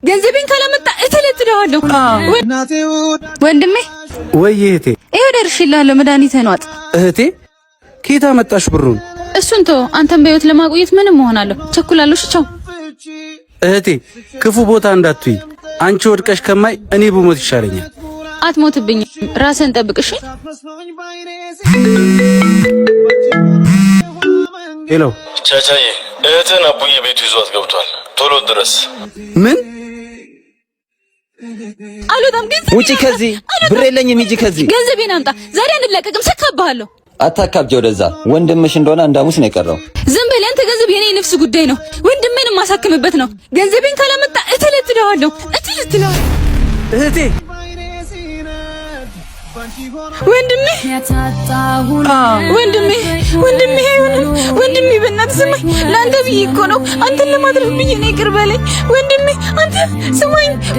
ገንዘቤን ካላመጣ እተለትለዋለሁ። ወንድሜ። ወይ እህቴ። ይኸው ደርሼልሃለሁ። መድኃኒትህን ዋጥ። እህቴ፣ ከየት አመጣሽ ብሩን? እሱን ተወው። አንተን በህይወት ለማቆየት ምንም እሆናለሁ። ቸኩላለሁ። ቻው። እህቴ፣ ክፉ ቦታ እንዳትይ። አንቺ ወድቀሽ ከማይ እኔ ብሞት ይሻለኛል። አትሞትብኝም። ራስህን ጠብቅ እሺ። Hello። ቻቻዬ፣ እህትህን አቡዬ ቤቱ ይዟት ገብቷል። ቶሎ ድረስ። ምን? አልወጣም። ገንዘቤን ውጪ ከዚህ፣ ብር የለኝም። ሂጂ ከዚህ። ገንዘቤን አምጣ። ዛሬ አንላቀቅም። ሰካብሃለሁ። አታካብጂ ወደዛ። ወንድምሽ እንደሆነ አንድ ሐሙስ ነው የቀረው። ዝም በል። ያንተ ገንዘብ የኔ ነፍስ ጉዳይ ነው። ወንድሜን የማሳክምበት ነው። ገንዘቤን ካላመጣ እተለትለዋለሁ፣ እተለትለዋለሁ። እህቴ። ወንድሜ፣ ወንድሜ፣ ወንድሜ፣ አይሆንም። ወንድሜ፣ በእናትህ ስማኝ። ለአንተ ብዬ እኮ ነው። አንተን ለማትረፍ ብዬ ነው። ይቅር በለኝ ወንድሜ። አንተ ስማኝ።